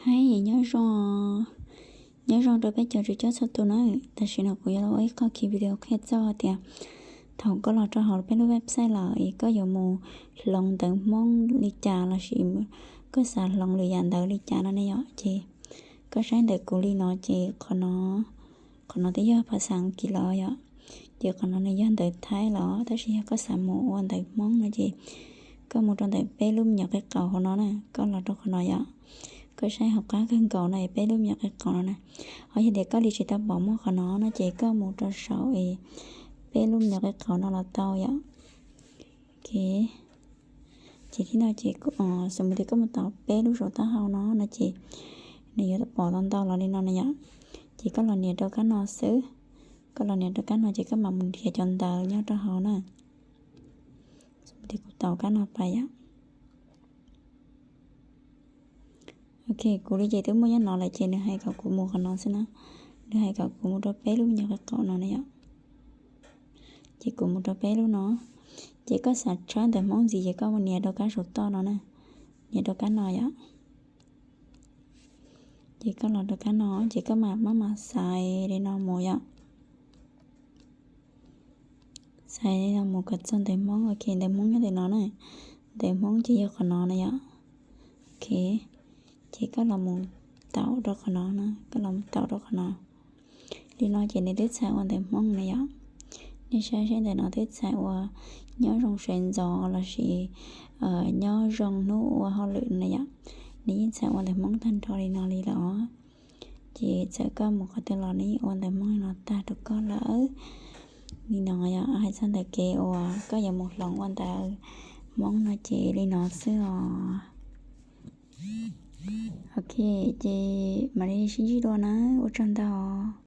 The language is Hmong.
Hais nyob zoo, nyob zoo rau peb cov tswv cob txhua tus na. Tam sim no kuv yuav los ua ib qho ki video qhia txog tias thaum koj los rau hauv peb lub website lawm es koj yuav mus hloov ntawv Hmoob li cas lossis koj xav hloov lwm yam ntawv li cas no ne yom. Ces koj saib ntawm kuv li no ces qhov no, qhov no twb yog phas xas Askiv lawm yom. Ces qhov no nws yog ntawv Thaib los, tab sis yog koj xav mus ua ntawv Hmoob no ces koj mus rau ntawm peb lub me nyuam qe qaum hauv no na, koj los rau qhov no yom. Koj saib hauv qab kawg nkaus no es peb lub me nyuam qe qaum no na. Ho yog tias koj li tsis tau pom muaj qhov no no ces koj mus rau saum es peb lub me nyuam qe qaum no los tau yom. Ok, ces thib no ces xws li tias koj mus taus peb lub saum taub hau no no ces nws yuav pom tau ntau los li no na yom. Ces koj los nias rau kab no xwb, koj los nias rau kab no ces koj mam mus nrhiav cov ntawv nyob rau hauv na. Xws li kuv taus kab no pais yom. Ok, kuv li ces twb muaj nyob no lawm ces nws hais kom kuv mus qhov no xwb na. Nws hais kom kuv mus rau peb lub me nyuam qe qaum no na yom. Ces kuv mus rau peb lub no. Ces koj xav tshawb ntawv Hmoob ntxiv ces koj mus nias rau kab saum toj no na. Nias rau kab no yom. Ces koj los rau kab no ces koj mam maj mam xaiv li no mus yom. Xaiv li no mus kom txog ntawv Hmoob. Ok, ntawv Hmoob nyob ntawm no na. Ntawv Hmoob ces yog qhov no na yom. Ok, ces koj los mus taus rau qhov no na, koj los mus taus rau qhov no. Li no ces nws twb txhais ua ntawv Hmoob na yom. Nej saib saib ntawm no twb txhais ua nyob zoo sawv ntxov lossis nyob zoo hnub ua hauj lwm na yom. Nws yeej txhais ua ntawv Hmoob tag nrho li no li lawm os. Ces txawm koj mus qhov twg los nws yeej ua ntawv Hmoob li no tag rau koj lawm. Li no yog hais txog ntawm kev uas koj yuav mus hloov ua ntawv Hmoob no ces li no xwb os. Ok, ces mam li sib ntsib dua na, ua tsaug ntau.